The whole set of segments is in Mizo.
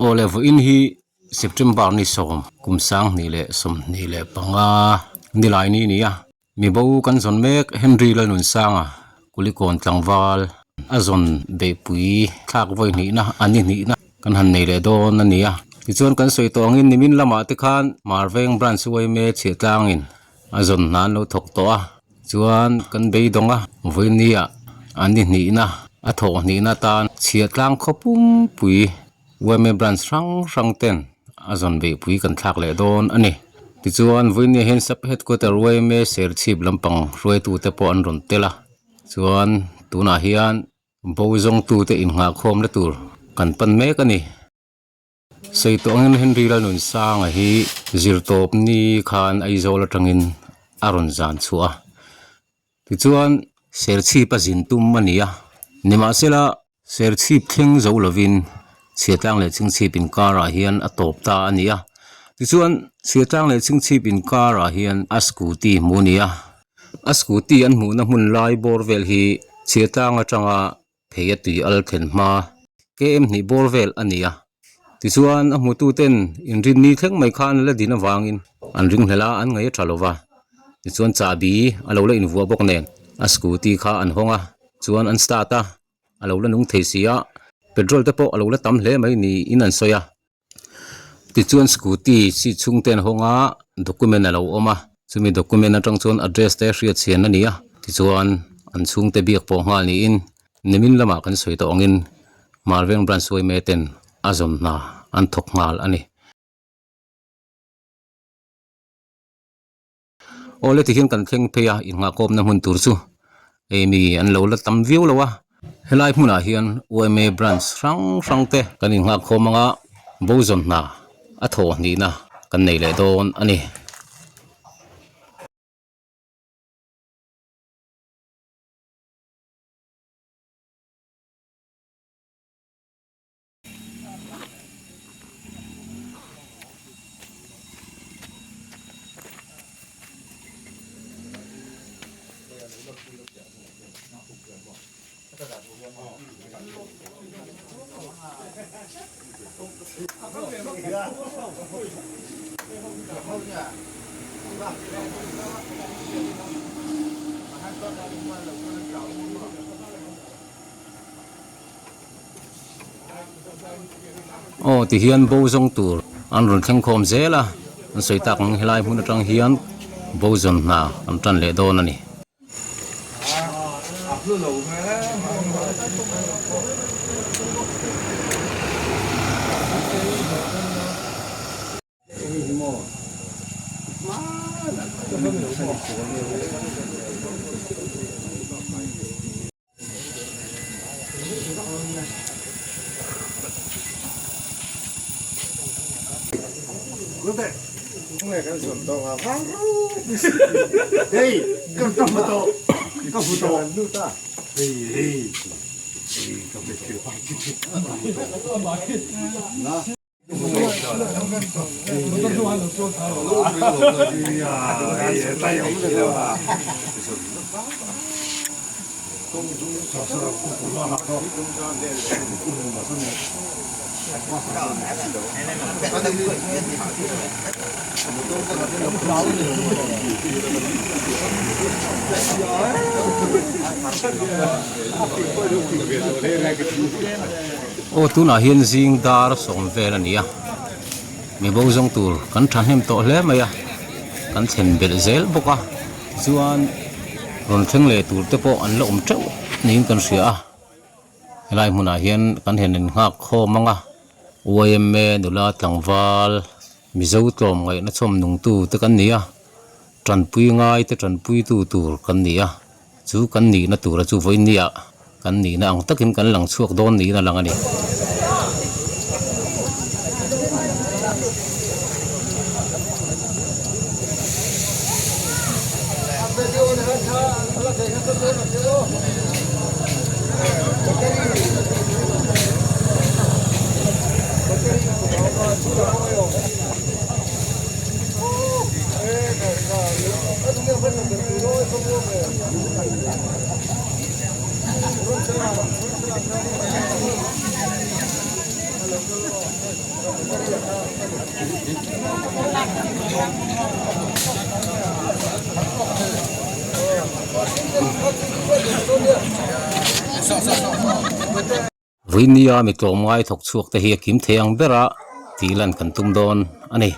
Aw le vawiin hi September ni sawm kum sanghnih leh 25 nilai ni a ni a. Mi bo kan zawn mek Henry Lalnunsanga Kulikawn tlangval a zawn beihpui thlak vawi hnihna a ni hnihna kan han nei leh dawn a ni a. Tichuan kan sawi tawh angin nimin lamah te khan Marveng Branch yma chhiahtlangin a zawn hna an lo thawk tawh a chuan kan beidawng a vawinia an ni hnihna a thawh hnihna atan chhiahtlang khaw pumpui yma branch hrang hrang ten a zawn beihpui kan thlak leh dawn a ni tichuan vawinia hian sub headquarter yma serchhip lampang hruaitute pawh an rawn tel a chuan tunah hian bo zawngtute innghahkhawmna tur kan pan mek a ni. Sawi tawh angin Henry Lalnunsanga hi zirtawp ni khan Aizawl atangin a rawn zan chhuah a, tichuan Serchhip a zin tum a ni a, nimahsela Serchhip thleng zo lovin Chhiatlang leh Chhingchhip inkarah hian a tawp ta a ni a, tichuan Chhiatlang leh Chhingchhip inkarah hian a scooty hmuh a ni a, a scooty an hmuhna hmun lai bawr vel hi Chhiatlang atanga Phei a tui al thlen hma KM hnih bawr vel a ni a, tichuan a hmutu ten inrinni thleng mai khan la din avangin an ringhlel a, an ngaih a tha lo va, tichuan chahbi a lo la invuah bawk nen a scooty kha an hawng a, chuan an start a, a lo la nung thei si a, petrol te pawh a lo la tam hle mai niin an sawi a. Tichuan scooty seat chhung te an hawng a document a lo awm a chumi document atang chuan address te hriat chhian a ni a tichuan an chhungte biak pawh nghal niin nimin lamah kan sawi tawh angin Marveng branch yma ten a zawn hna an thawk nghal a ni. Aw le tihian kan thleng phei a innghahkawpna hmun tur chu hei mi an lo la tam viau lo a helai hmunah hian yma branch hrang hrang te kan innghahkhawm anga bo zawn hna a thawh hnihna kan nei leh dawn a ni. Aw ti hian bo zawng tur an rawn thleng khawm zel a an sawi tak ang helai hmun atang hian bo zawn hna an tan leh dawn a ni. Aw tunah hian zing dar sawm vel a ni a mi bo zawng tur kan thahnem tawh hle mai a kan thlen belh zel bawk a tichuan rawn thleng leh tur te pawh an la awm teuh niin kan hria a helai hmunah hian kan hen in nghak khawm ang a yma nula tlangval mizo tlawm ngaihna chhawm nungtu te kan ni a tanpui ngai te tanpui tu tur kan ni a. Chu kan nihna tura chu vawinia kan nihna ang takin kan lang chhuak dawn niin a lang a ni. Vawinia mi tlawmngai thawk chhuak te hi a kim thei ang bera tih lan kan tum dawn a ni.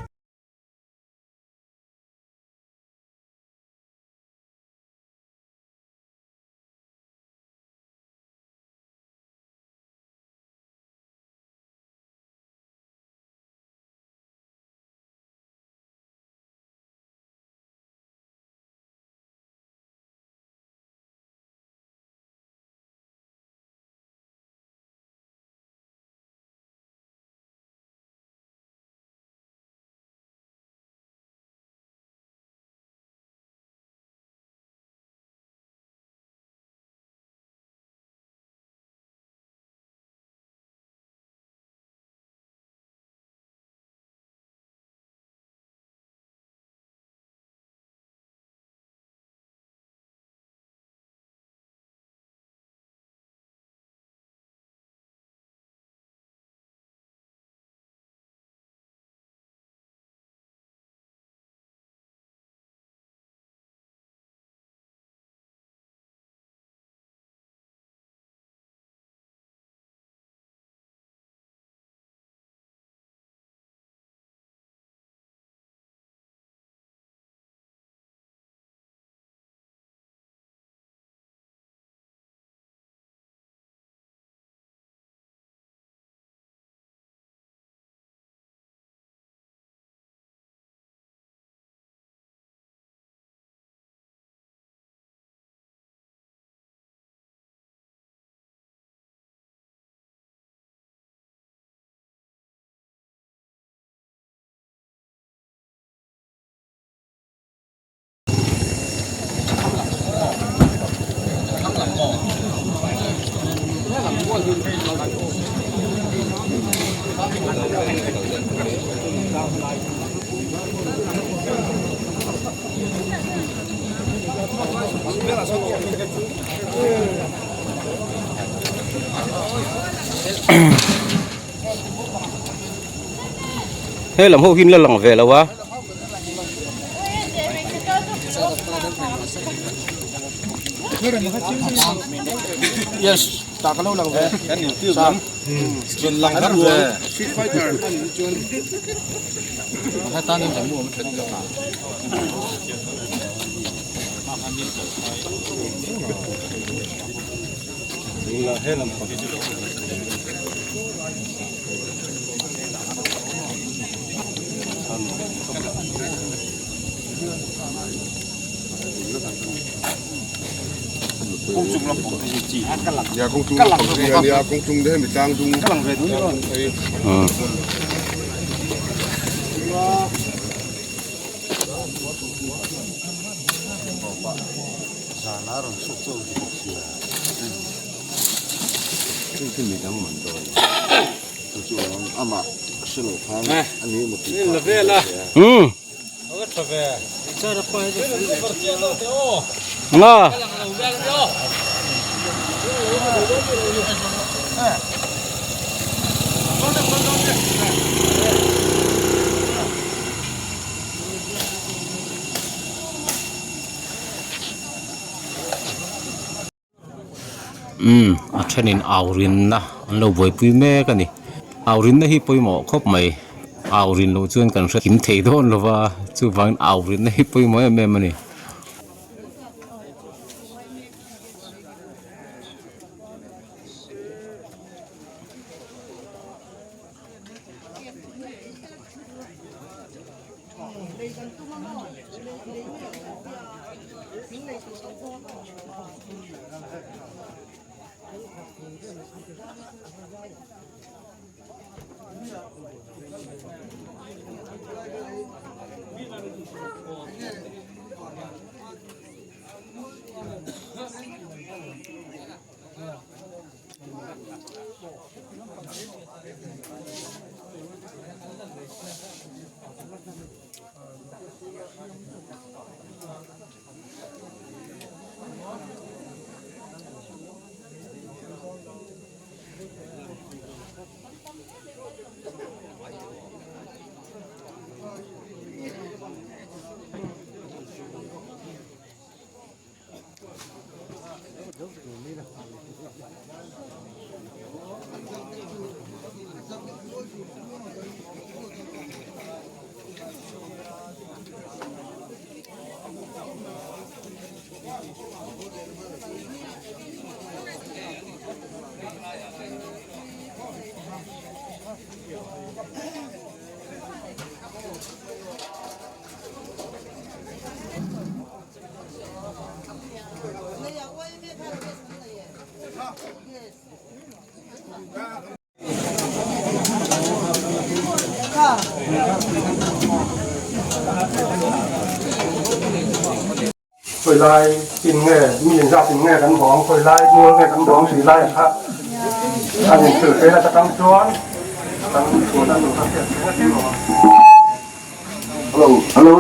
He lam ho hi an la lang ve lo a. Umm Nga Umm a thenin au rinna an lo buaipui mek a ni au rinna hi pawimawh khawp mai au rin loh chuan kan hre kim thei dawn lo va chuvangin au rinna hi pawimawh em em a ni. Khawi lai in nge mi inzat in nge kan bawng, khawi lai mual nge kan bawng tih lai kha an inhrilh phei nasa tam chuan kan chhuan a nuam a hriat theih ngat em ang. Hello, hello.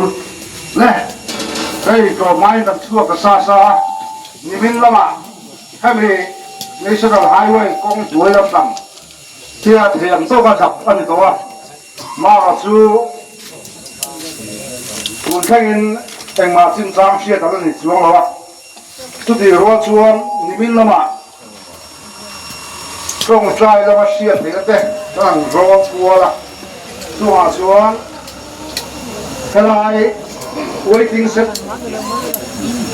Le, hei tlawmngai kan chhuak ta sa sa a, nimin lamah hemi National Highway kawng hnuai lampang thia thei ang tawka dap a ni tawh a. Mara chu tun thlengin engmah chinchang hriat a la ni chuang lo a, chutih rual chuan nimin lamah tawngtai lama hriat theihna te kan han rawn kual a, chungah chuan helai waiting shed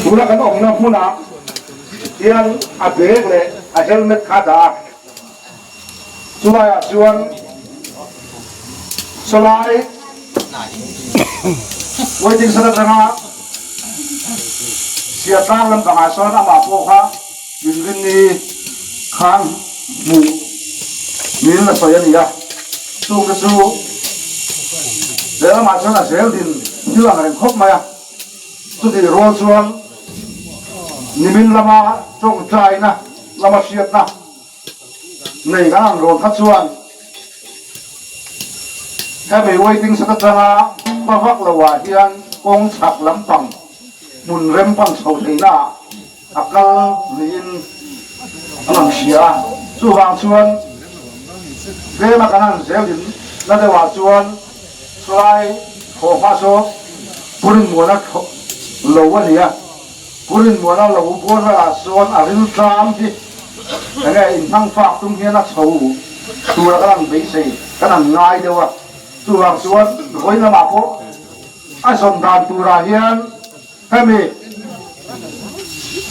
tuna kan awmna hmunah hian a bag leh a helmet kha a dah a. Chulaiah chuan sawlai waiting shed atanga Siatlang lampangah sawn amah pawh kha inrinni khan hmuh niin a sawi a ni a, chungte chu lehlamah chuan a zel din thil ang reng khawp mai a, chutih rual chuan nimin lama tawngtaina lama hriatna Nei kan an rawn kha chuan hemi waiting shed atanga hma vak lo ah hian kawng chhak lampang hmun rem pan chho theihna ah a kal niin an rawn hria a, chuvang chuan tlema kan han zel din na deuh ah chuan chulai thawhhma chu Purinmuana lo a ni a. Purinmuana lo bual velah chuan a rilṭam hi enge inhmang fak tum hian a chho tura kan han beisei, kan han ngai deuh a. Chuvang chuan vawi lamah pawh a zawm dan turah hian hemi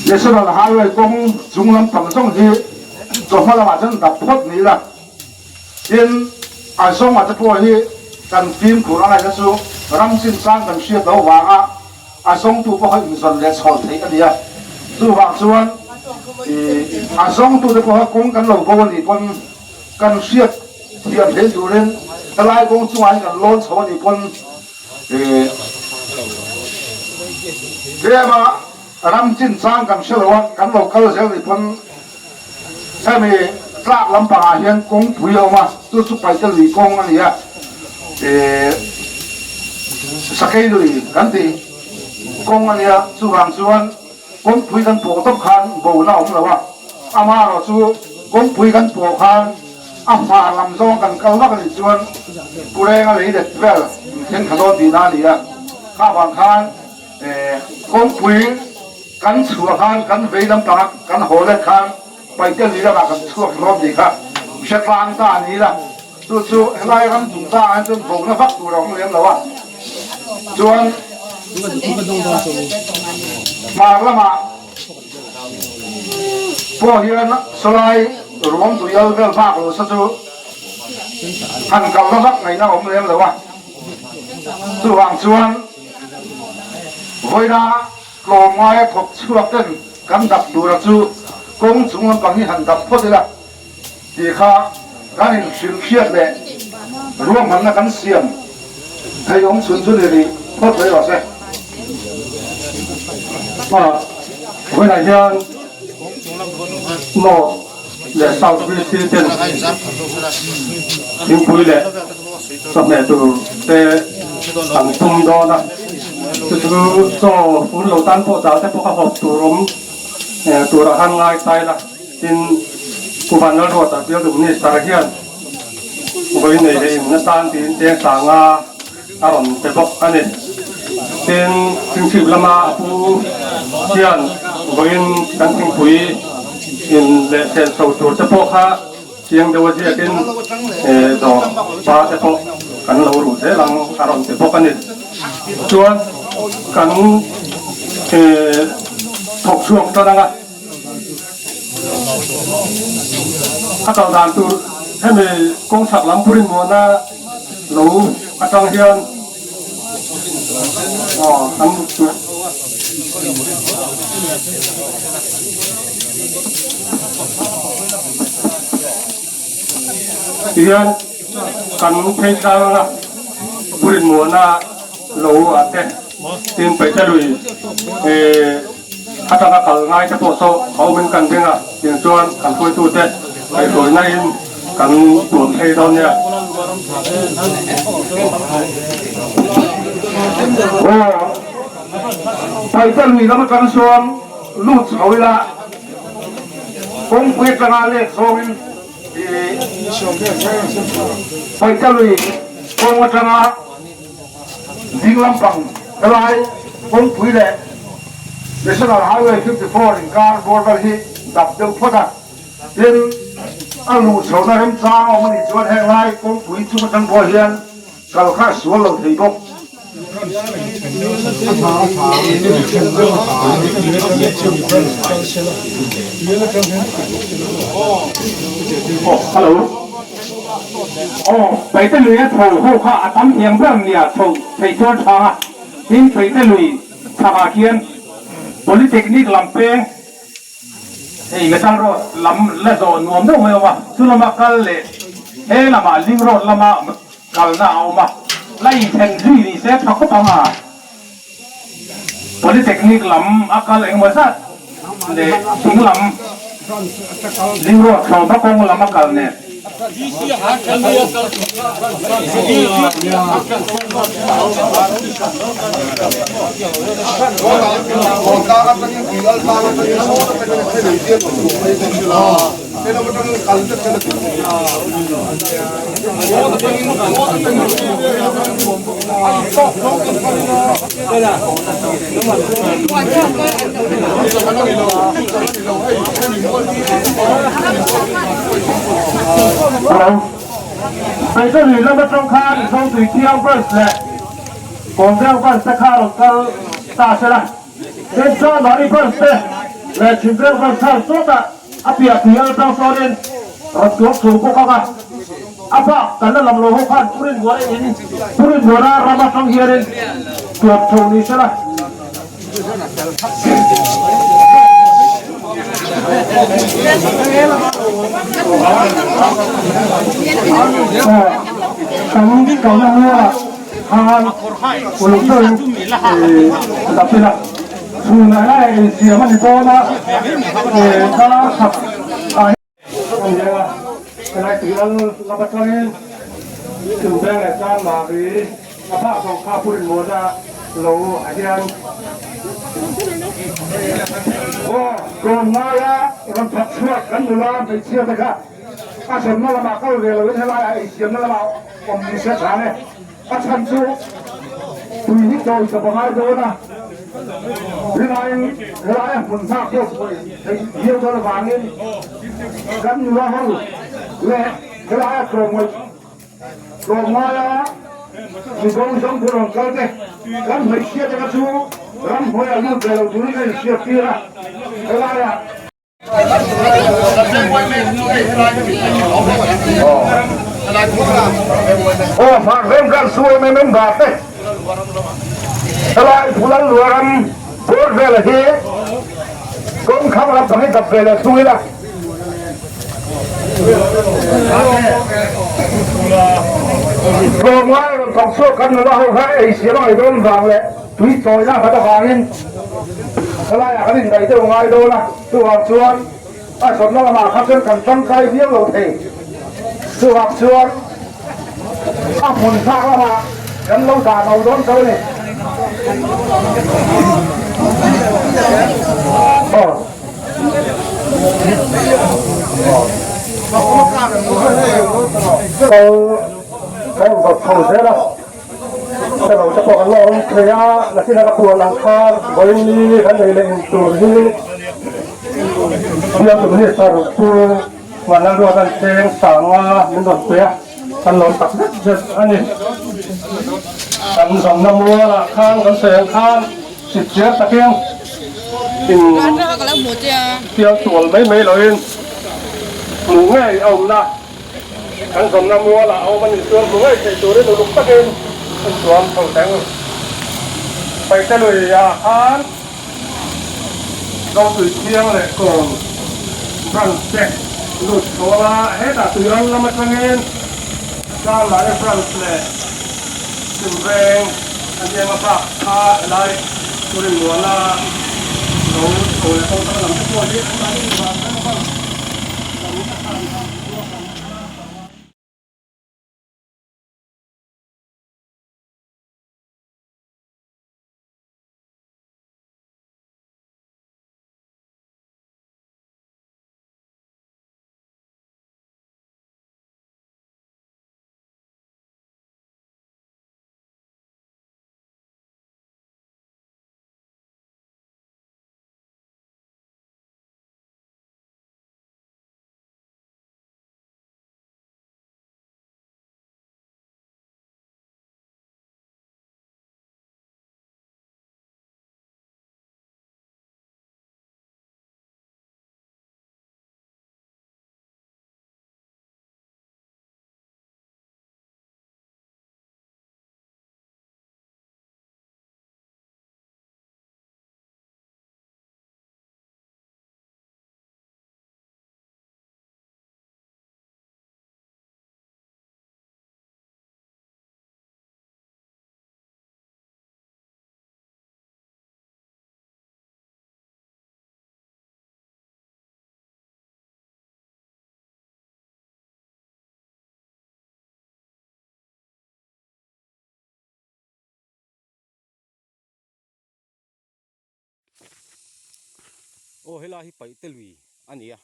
National Highway kawng chung lampang zawng hi chawhma lamah chuan dap phawt ni ila. Tin, a zawnga te pawh hi kan fimkhur a ngaihna chu ram chinchang kan hriat loh vanga a zawngtu pawh kha inzawn leh chhawl theih a ni a. Chuvang chuan a zawngtute pawh kha kawng kan lo bo a nih pawn kan hriat thiam theih turin helai kawng chungah hian kan lawn chho a nih pawn tlema ram chinchang kan hre lo a, kan lo kal zel nih pawn Hemi tlak lampangah hian kawngpui a awm a, chu chu Paite lui kawng a ni a, eh Sakei lui kan tih kawng a nia, chuvang chuan kawngpui kan pawh tawp khan bona a awm lo a, amaherawh chu kawngpui kan pawh khan a hmar lam zawng kan kal vak a nih chuan Purenga lei let vel in thleng thla dawn tihna a ni a, kha vang khan eh kawngpui. Kan chhuah khan kan vei lampanga kan haw let khan Paite lui lamah kan chhuak hlawm tih kha hre tlang ta a ni la, chu chu helai ram chung ta ah hian chuan vona vak tur a awm lem lo a, chuan hmar lamah pawh hian sawlai ruang tuial vel bak lo sa chu han kalna vak ngaihna a awm lem lo a, chuvang chuan vawiina Tlawmngaia thawk chhuak ten kan dap tura chu kawng chung lampang hi han dap phawt ila tih kha kan inhrilh hriat leh ruahmanna kan siam thei awm chhun chu ni rih phawt mai rawh se. Vawiinah hian North leh South VC ten thingpui leh chawhmeh tur te an tum dawn a, chu chu chaw fur lo tan pawh dal te pawh kha hawp tur awm turah khan ngai ta ila, tin Pu Vanlalruata bialtu Minister hian vawi nei leh in atan tiin cheng sanga a rawn pe bawk a ni. Tin, thingchhip lama a pu hian vawiin kan thingpui in leh senso tur te pawh kha chiang deuh a ziakin dawr pa te pawh kan lo ruh zel ang a rawn ti bawk a ni. Chuan kan thawk chhuak tan ang a. A kal dan tur hemi kawng chhak lam purin muana lo atang hian aw kan tur. Tihian kan phei tlang anga burin muana lo ah te tin Paihte lui atanga kal ngai te pawh saw a awmin kan ring a, tiang chuan kan hruaitute kaihhruaina in kan tuam phei dawn nia. Aw, Paihte lui lam atang sawn lut chho ila kawngpui atanga let zawngin Paihte lui kawng atanga ding lampang helai kawngpui leh National Highway 54 inkar border hi dap deuh phawt a, tin a luh chhohna remchang a awm a nih chuan heng lai kawngpui chung atang pawh hian kal kha a sual lo thei bawk. Hello. Aw, Paihte lui a chho ho kha a tam thiam ber nia chho thei chuan tha a, tin Paihte lui chhakah khian Polytechnic lam peng hei Metal Road lam la zawh nuam deuh mai a awm a, chu lama kal leh he lamah Link Road lama kalna a awm a, la inthen zui ni se tha khawp ang a, Polytechnic lam a kal engemaw zat leh thing lam Link Road thlawhhma kawng lam a kal nen. Paihte lam atang khan Zotui Thiang Bus leh Kawngreu Bus te kha rawn kal ta sela, Sensa Mari Bus te leh Chhimreu Bus kha sawtah a piah tui al tang sawnin rawn tuam chho bawk ang a, a bak kan la lam lo ho khan Purin Muana in Purin Muana ram atang hianin tuam chho ni sela. Kan kalna mualah khan uluk deuhin dap ila chhunah lai insiam a ni dawn a, dar khat ah hian a ni a, helai tui al lam atangin Chhunveng leh Tlangmari a bak zawng kha Purin Muana lo ah hian Aw, tlawmngaia rawn that chhuak kan nula hmeichhia te kha a zawnna lamah kal ve loin helaiah eisiamna lamah awm ni se tha ne. A chhan chu tui hi chawi ka pangai dawn a, rinaiin helaia hmun nghak pawh theih viau dawn avangin kan nula ho leh helaia tlawmngaih tlawmngaia mibo zawng thu rawn kal te kan hmeichhia te kha chu ramhnuaiah lut ve lo turin ka inhriat tir a, helaia. Aw fak rem kan su em em em bak te helai phulan luaram bawr vel hi kawng khang lam pang hi dap ve leh thung ila. Tlawmngai rawn thawk chhuak kan nula ho kha ei siam a ngaih dawn vang leh tui chawina khat avangin helaiah kan indaih deuh ngai dawn a, chuvang chuan a zawmna lamah kha chuan kan tangkai viau lo thei. Chuvang chuan a hmun thlak lamah kan lo dah lo dawn tho a ni. Aw. Kal ka inzawt chho zel a. Ka lo te pawh kan la awm thei a, nakin a ka puan ang khan vawiin ni kan ei leh in tur hi bialtu minister chu Vanlalruat an cheng sanga min rawn pe a, kan lawm tak zet zet a ni. Kan zawmna mualah khan kan sawi ang khan chipchiar takin in pial tual mai mai loin hmuh ngei a awmna. Kan zawmna mualah a awm a nih chuan hmu ngei thei turin uluk takin an chuang chho teng. Paihte lui ah khan Zotui Thiang leh Kawn branch te lut chho anga hetah Tuiral lam atangin. Darlaia Branch leh Chhimveng a nia bak kha helai Turinmuana lo chho leh kawng thar lam te pawh hi an mahni vang vek a lam te khan ruahman a lo a. Aw helai hi paihte lui a ni a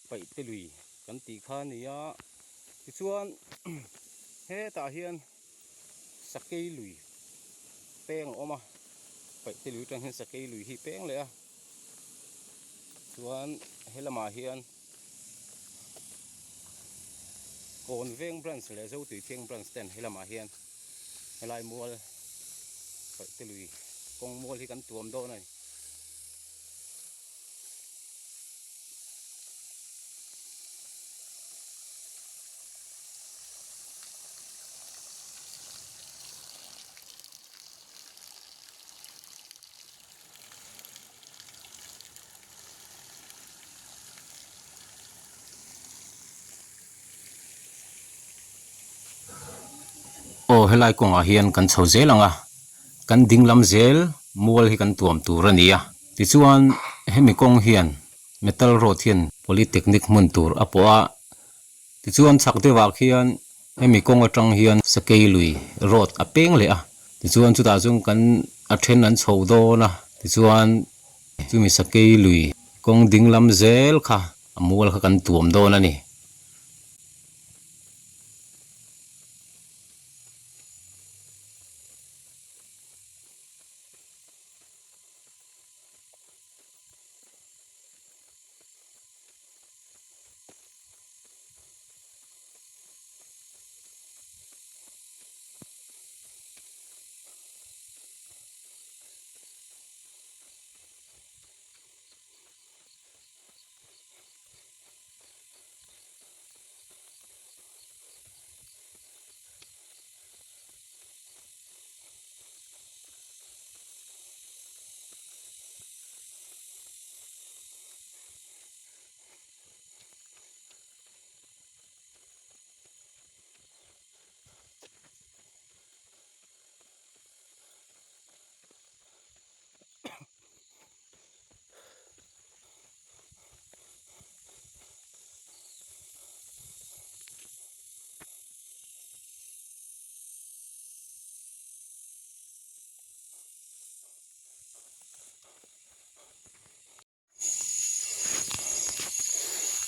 paihte lui kan tih kha a ni a tichuan hetah hian sakei lui peng a awm a paihte lui atang hian sakei lui hi peng leh a chuan helamah hian Kawn veng branch leh Zotui Thiang branch ten helamah hian helai mual paihte lui kawng mual hi kan tuam dawn a ni. Aw helai kawngah hian kan chho zel ang a, kan ding lam zel mual hi kan tuam tur a ni a, tichuan hemi kawng hian metal road hian polytechnic hmun tur a pawh a, tichuan chhak deuhah khian Hemi kawng atang hian Sakei lui road a peng leh a, tichuan chutah chuan kan a then an chho dawn a, tichuan chumi Sakei lui kawng ding lam zel kha a mual kha kan tuam dawn a ni.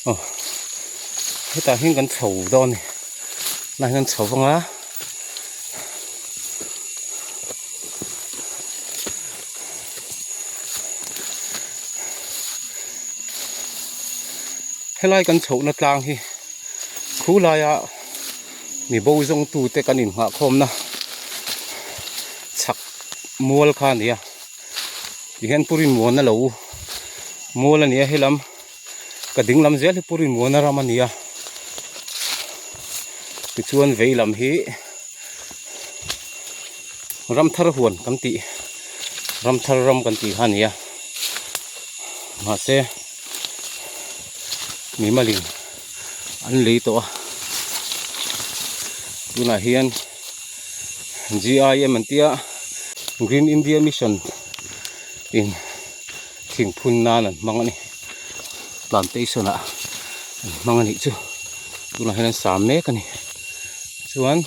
Aw hetah hian kan chho dawn a ni tunah hian kan chho vang a helai kan chhohna tlang hi khu laia mi bo zawng tute kan inghah khawmna chhak mual kha a ni a. Tihian Pu Rinmuana lo mual a ni a helam ka ding lam zel hi Pu Rinmuana ram a ni a tichuan vei lam hi Ramthar huan kan tih Ramthar ram kan tih kha a ni a mahse mimalin an lei tawh a. Tunah hian GIM an tia Green India Mission in thing phun nan an hmang a ni plantation ah an hmang a nih chu tunah hian an sa mek a ni chuan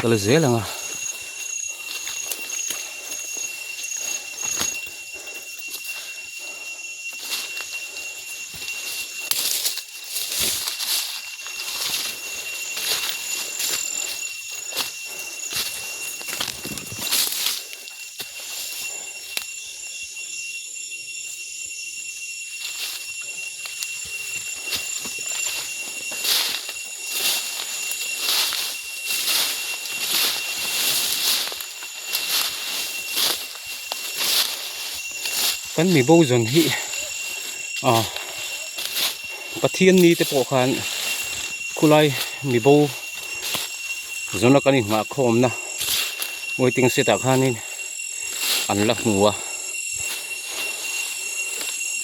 kal zel ang a. Kan mi bo zawn hi ah Pathian ni te pawh khan khulai mi bo zawna kan inngah khawmna waiting shed ah khanin an la hmu a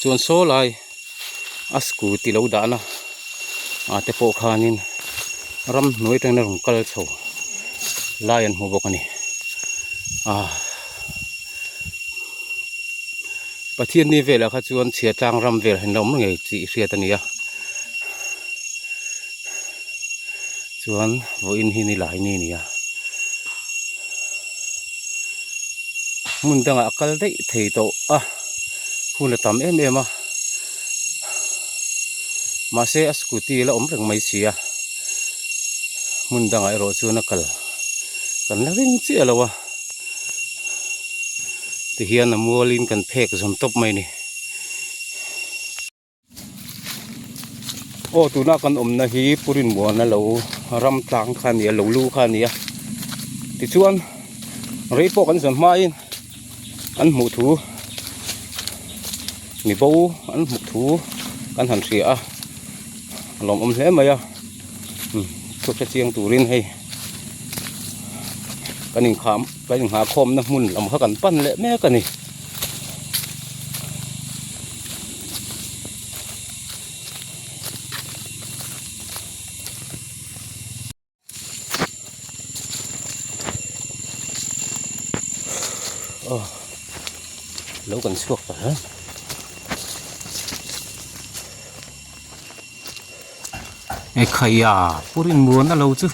chuan saw lai a scooty lo dahna ah te pawh khanin ramhnuai atangin a rawn kal chho lai an hmu bawk a ni ah. Pathian ni velah kha chuan chhia tlang ram vel hian la awm ngei tih hriat a ni a chuan vawiin hi ni lai ni a ni a hmun dangah a kal daih thei tawh a hun a tam em em a mahse a scooty la awm reng mai si a hmun dangah erawh chuan a kal kan la ring chiah lo a. Tihian a mualin kan phek zawm tawp mai a ni. Aw tuna kan awmna hi Purinmuana lo ram tlang kha a ni a lo lu kha a ni a tichuan rei pawh kan zawn hmain an hmuh thu mi bo an hmuh thu kan han hria a a lawmawm hle mai a thu hre chiang turin hei. Kan inkham kan inghah khawmna hmun lam kha kan pan leh mek a ni. Aw lo kan chhuak ta hle. Ekhaiha Purin muan a lo chu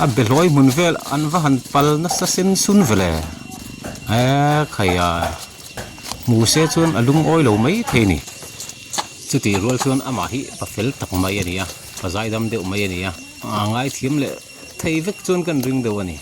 a behlawi hmun vel an va han pal nasa sen sun vele ekhaiha hmu se chuan a lungawi lo mai thei a ni chutih rual chuan amah hi pa fel tak mai a ni a pa zaidam deuh mai a ni a a ngaithiam leh thei vek chuan kan ring deuh a ni.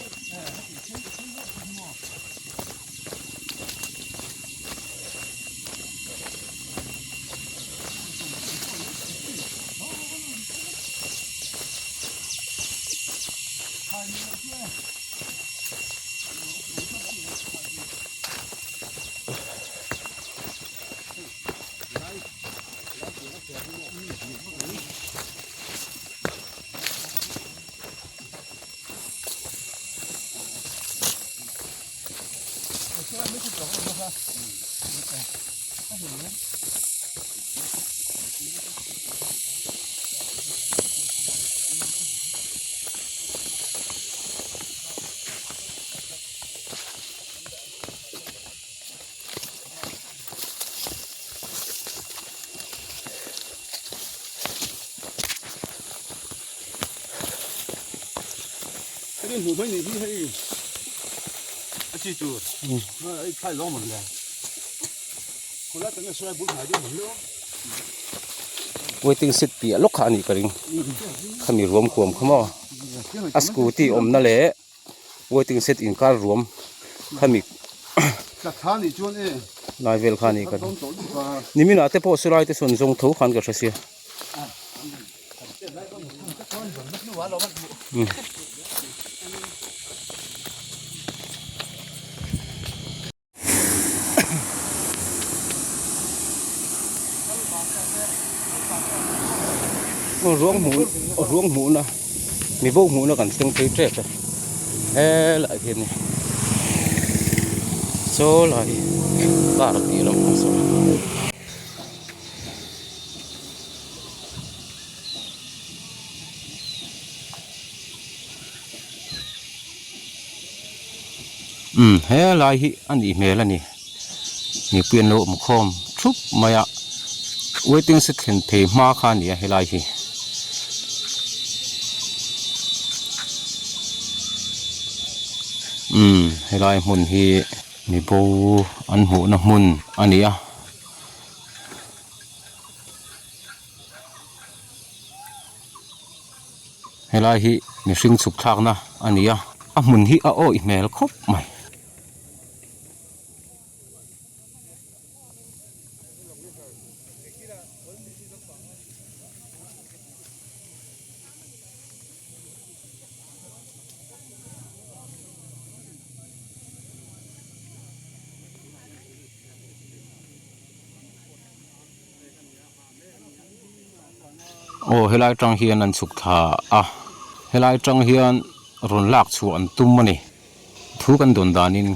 Waiting shed piah lawk kha a nih ka ring khami ruam kuam kha maw a scooty awmna leh waiting shed inkar ruam khami lai vel kha a nih ka ring niminah te pawh silai te sawn zawng tho khan ka hre sia. Ruang hmuh ruang hmuhna mi bo hmuhna kan thleng phei tep a helaiah hian saw lai car tih a lo awm saw. Umm helai hi a nih hmel a ni mipui an lo awm khawm thup mai a waiting shed thlen thei hma kha a ni a helai hi. Umm helai hmun hi mibo an hmuhna hmun a ni a. Helai hi mihring chhuk thlakna a ni a, a hmun hi a awih hmel khawp mai. Aw helai tang hian an chhuk thla a helai tang hian rawn lak chhuah an tum a ni thu kan dawn danin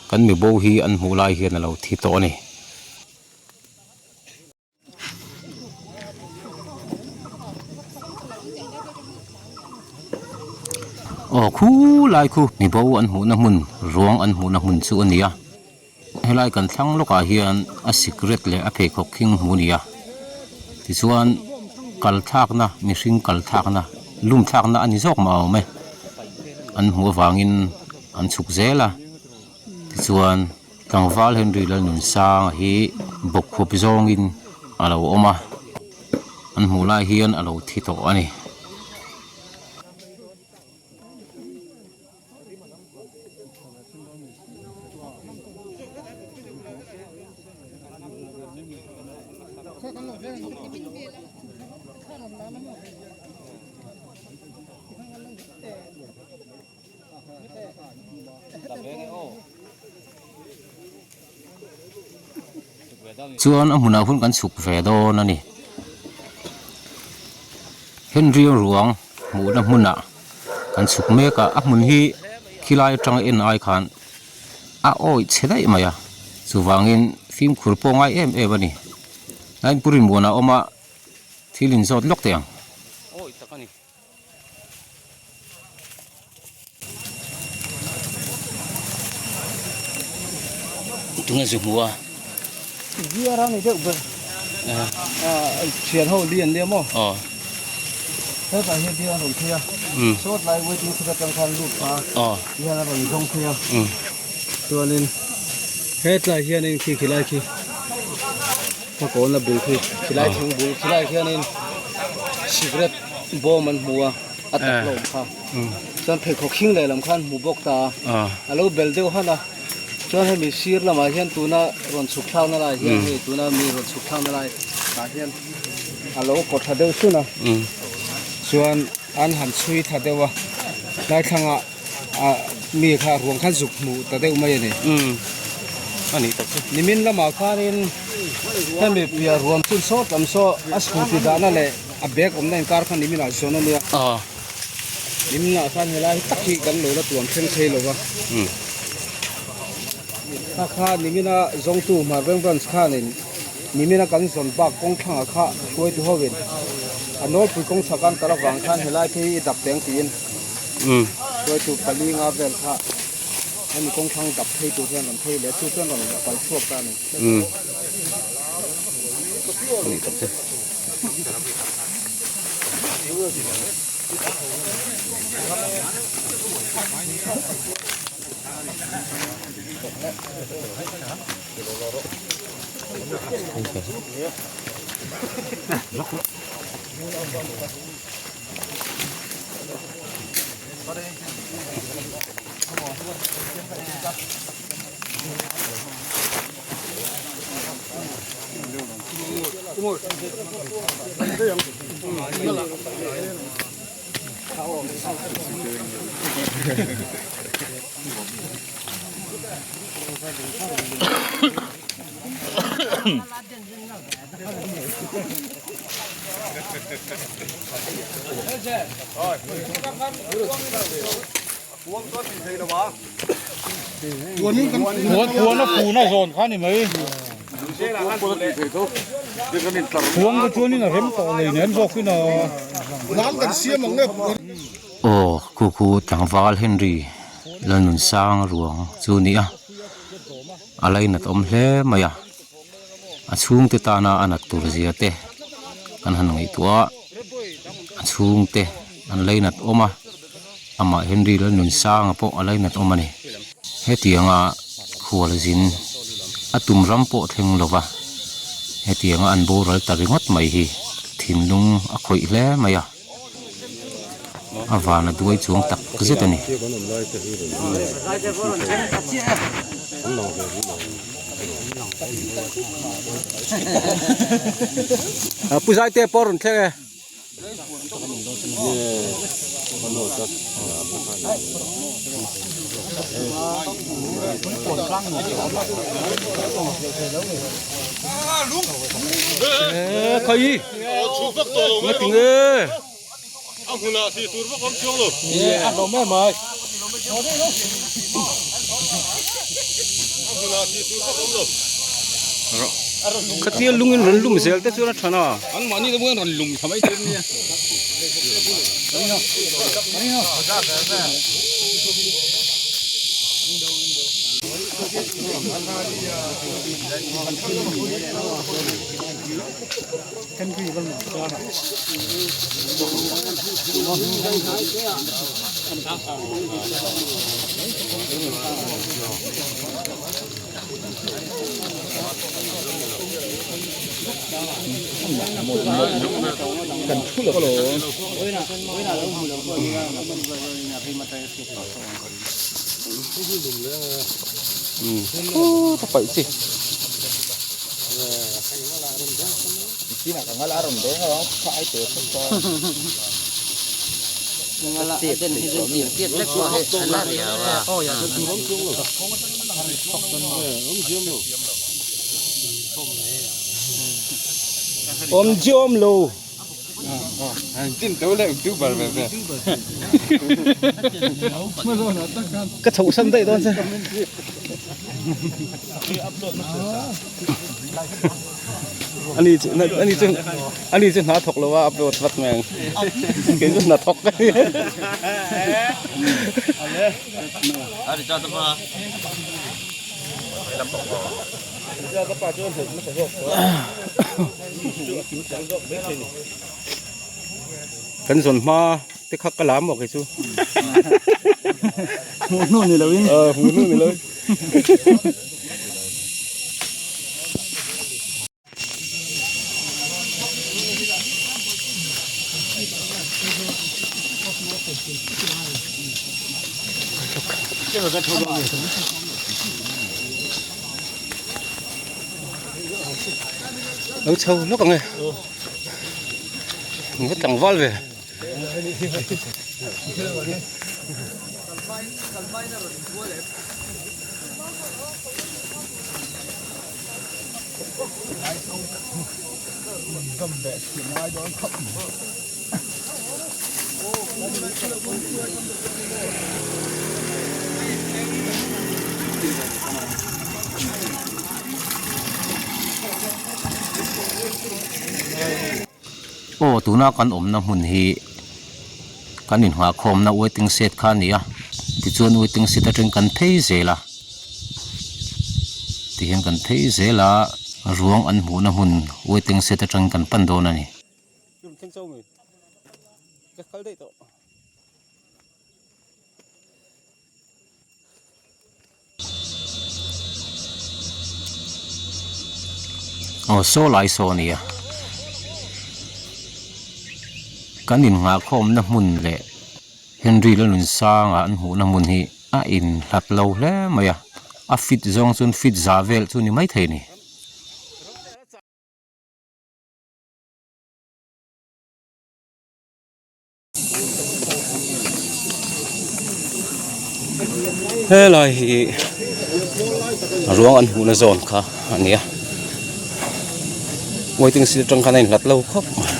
kan mibo hi an hmuh lai hian a lo thi tawh a ni. Aw khulai khu mibo an hmuhna hmun ruang an hmuhna hmun chu a ni a. Helai kan thlang lawkah hian a sikret leh a pheikhawk khing hmu a ni a, tichuan kal thlakna mihring kal thlakna lum thlakna a ni zawk mah awm e, an hmuh avangin an chhuk zel a, tichuan tlangval Henry Lalnunsanga hi bawkkhup zawngin a lo awm a, an hmuh lai hian a lo thi tawh a ni. Chuan a hmunah hun kan chhuk ve dawn a ni. Henry ruang hmuhna hmunah kan chhuk mek a, a hmun hi khilai atanga en ai khan a awih chhe daih mai a, chuvangin fimkhur pawh ngai em em a ni. Line Purin muanah a awm a, thil inzawt lawk teh ang. Tunge zu hmu a? Ziar a ni deuh ber. Thian ho li an nia maw? Aw. Hetah hian thil a rawn phei a. Sawt lai waiting shed atang khan lut a. Aw. Hian a rawn zawng phei a. Chuanin hetlai hianin khi khilai khi ka kawlna bul khi khilai thing bul khilai khianin cigarette bawm an hmu a a tak lo awm kha chuan pheikhawk hing lehlam khan hmu bawk ta a a lo bel deuh han a chuan hemi sir lamah hian tuna rawn chhuk thlakna lai hian hei tuna mi rawn chhuk thlakna lai tah hian a lo kaw tha deuh sun a chuan an han chhui tha deuh a tlai thlangah ah mi kha ruang khan zuk hmuh ta deuh mai a ni. A nih tak chu. Nimin lamah khanin hemi piah ruam chun sawt lam saw a scooty dahna leh a bag awmna inkar kha nimin ah zawn a nia. Nimin ah khan helai hi tak hi kan lo la tuam thleng thei lo va. Kha kha nimina zawngtu Hmarveng branch khanin nimina kan zawn bak kawng thlangah kha hruaitu hovin a nawlpui kawng chhak an kal avang khan helai phei hi i dap teng tiin hruaitu pali nga vel kha hemi kawng thlang dap phei tur hian rawn phei leh chu chuan rawn kal chhuak ta a ni. Puan a fun a zawn kha ni mai. Puang te chuanin a rem tawh lei nen zawkin a. Aw khu khu tlangval Henry. Lalnunsanga ruang chu a ni a a lainat awm hle mai a a chhungte tana a nat tur zia te kan han ngaihtuah a a chhungte an lainat awm a amah Henry Lalnunsanga pawh a lainat awm a ni hetianga khual zin a tum ram pawh thleng lo va hetianga an boral ta ringawt mai hi thinlung a khawih hle mai a. A van a duai chuang tak zet a ni. Pu Zaite pawh a rawn thleng e. Khawi nga ti nge Khatia lungin rawn lum zel te chuan a tha na. Awm chi awm lo. Ka chhoh san daih dawn che. Ani chu ani chu ani chu hna thawk lo a upload vat mai ang. Kei chu hna thawk ka ni. Kan zawn hma te kha ka lam maw kei chu. Hmuh hnu ni loin. Hmuh hnu ni loin. Lo chho lawk ang e. Min va tlangval ve. Aw tuna kan awmna hmun hi kan inhngahkhawmna waiting shed kha a ni a tichuan waiting shed atangin kan phei zel a tihian kan phei zel a ruang an hmuhna hmun waiting shed atangin kan pan dawn a ni. Aw saw lai saw a nia kan innghahkhawmna hmun leh Henry Lanunsanga an hmuhna hmun hi a inhlat lo hle mai a a fit zawng chuan fit za vel chu a ni maithei a ni. Helai hi ruang an hmuhna zawn kha a ni a waiting shed atang khan a inhlat lo khawp mai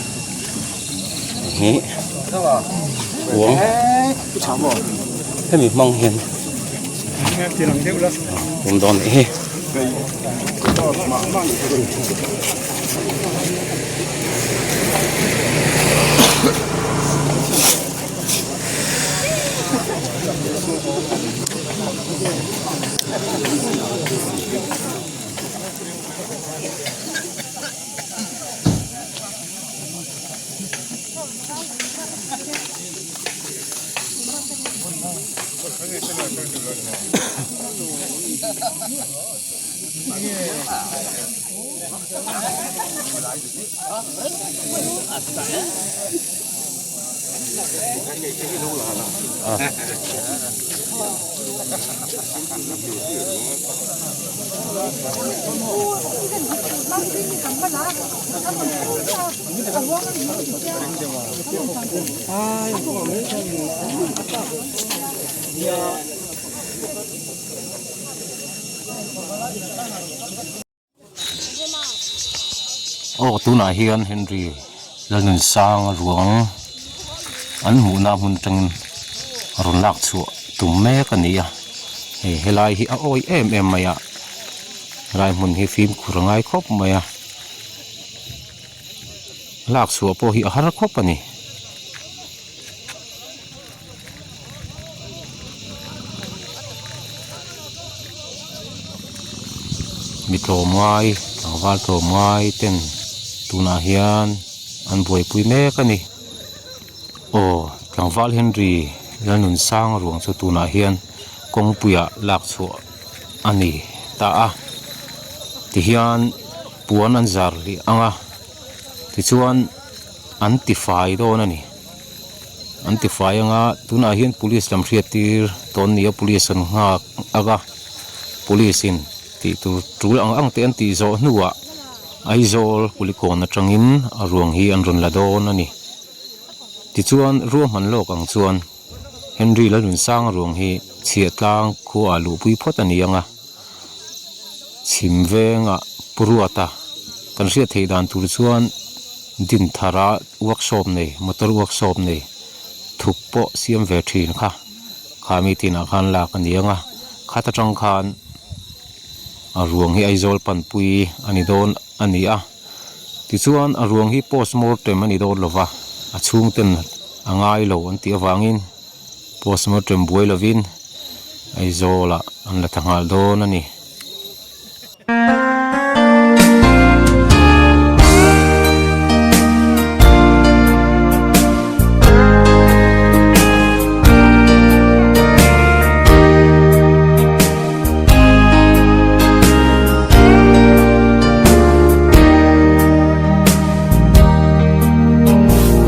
hi ruang hemi hmang hian awm dawn anih hi. Aw tunah hian Henry Lalnunsanga ruang an hmuhna hmun atangin rawn lak chhuah tum mek a ni a hei helai hi a awi em em mai a helai hmun hi fimkhur a ngai khawp mai a lak chhuah pawh hi a har khawp a ni. Mi tlawmngai tlangval tlawmngai ten tunah hian an buaipui mek a ni aw tlangval Henry Lalnunsanga ruang chu tunah hian kawngpuiah lak chhuah a ni ta a tihian puan an zar leh ang a tichuan an tifai dawn a ni. An tifai anga tunah hian police lam hriat tir tawn nia police an nghak ak a police in tih tur tul ang ang te an tih zawh hnuah Aizawl kulikawn atangin a ruang hi an rawn la dawn a ni. Tichuan ruahman lawk ang chuan Henry Lalnunsanga ruang hi chhiahtlang khuaah luhpui phawt a ni ang a, chhim vengah Pu Ruata kan hriat theih dan tur chuan Dinthara workshop nei, motor workshop nei thuk pawh siam ve thin kha, kha mi tinah khan lak a ni ang a, khat atang khan a ruang hi Aizawl panpui a ni dawn a ni a, tichuan a ruang hi post mortem a ni dawn lova, a chhungten a ngai lo an tih avangin post mortem buai lovin Aizawlah an la ta nghal dawn a ni.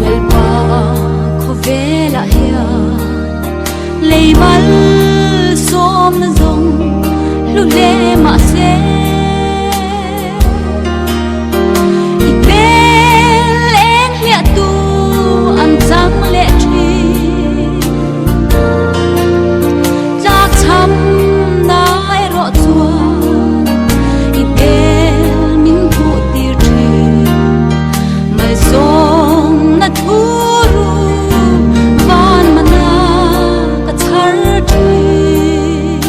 Lalpa khawvelah hian lei mal sawmna zawng hlu hle mahse i hmel eng hliah tu an chang leh thin tlak cham na erawh chuan i hmel min hmuh tir thin malsawmna thu ru van mana ka chhar thin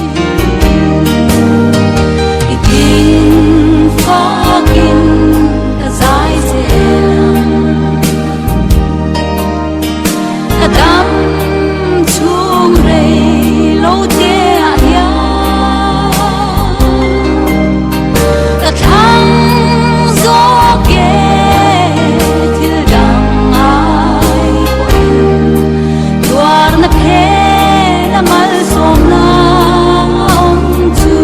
i ding fakin ka zai zel ang ka dam chhung rei lo te ah hian ka thlang zawk e thil dang ai pawhin tuarna phen a malsawmna awm chu.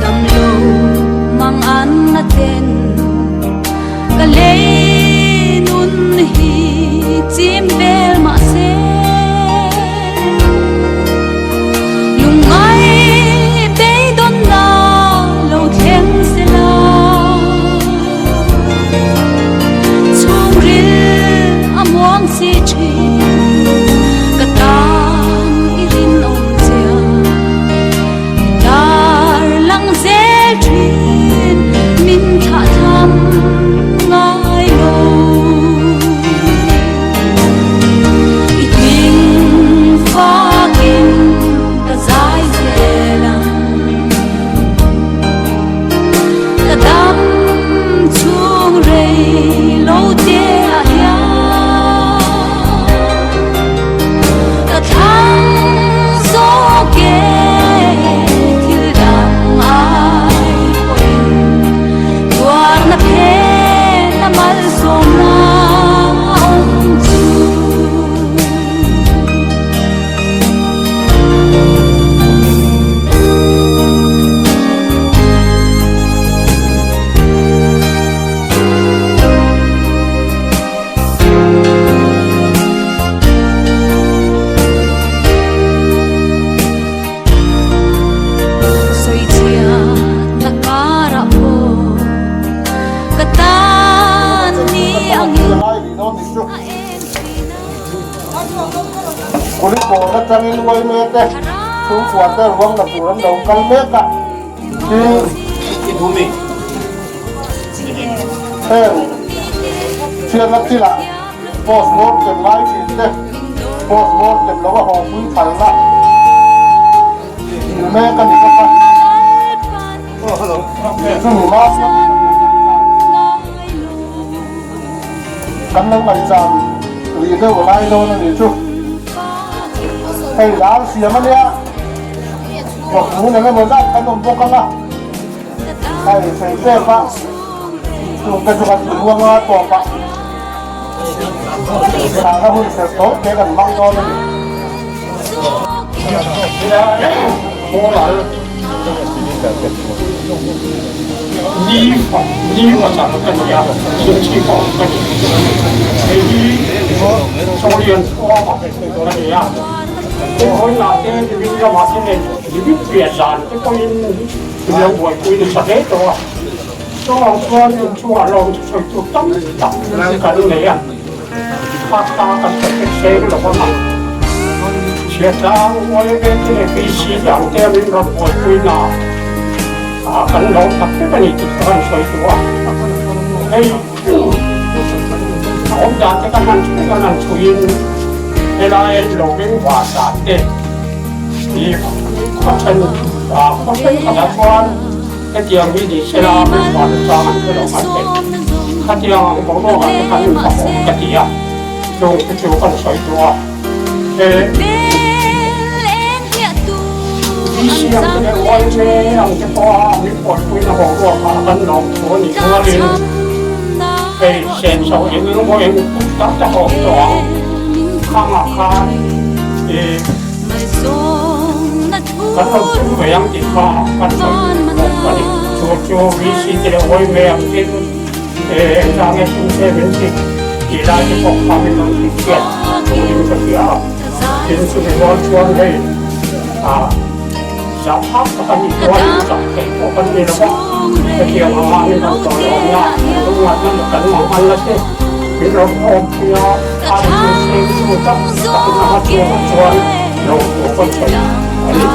Damlo mang an na ten ka lei nun hi chim vel mah se lungngai beidawn na lo thleng se la chhungril a muang si thin ka tan i rinawm chiah i dar lang zel thin min thlah tham ngai lo i hming fakin ka zai zel ang ka dam chhung rei lo te ah hian. ngai rih dawn nih chu. Kulikawn atangin Uaime te chhungkua te ruang la tur an lo kal mek a, tin heng chhiatna thilah post mortem ngai thin te post mortem lo a haw pui phalna dil mek a ni bawk a. Chumi hma Kan lo ngaihzam rih deuh a ngai dawn a nih chu. Hei lar siam a nia, Vawkmun eng emaw zat kan awm bawk ang a, hei fei pek a, chung te chu kan ti huang a tawp a, chhahna hun serh tawp te kan hmang dawn a ni. Kan lo tak vek a ni tih ka han sawi duh a, hei a awm dan te kan han chhui kan han chhuiin helai lo bengvar dan te hi khaw then ah khaw thenkhatah chuan hetiang hi ni sela bengvar chang an hre lo an theih khatiang ang boruak ah te khan infak awm ka ti a, chung te chu kan sawi duh a. Siam te leh YMA ang te pawha min pawlpuina boruak ah kan lawm thu a nih rualin hei senso eng eng emaw eng tak tak a awm tawh ang. Khangah khan ih kan lo tum ve ang tih kha kan sawi bawk a ni. Chu chu VC te leh YMA ang tin engzah nge tum se min tih tih lai te pawh kha min rawn hrilhfiah turin ka hria a. Tin chumi rual chuan hei ah zahthlak tak a nih chuan zah theih pawh kan ni lo va, hetiang anga min rawn tawh lo nia kan lungngaihna leh kan mangan na te min rawn awmpui a, a inhmeh seng chu tak takin a hma chhuakah chuan lo haw kan sawi a ni.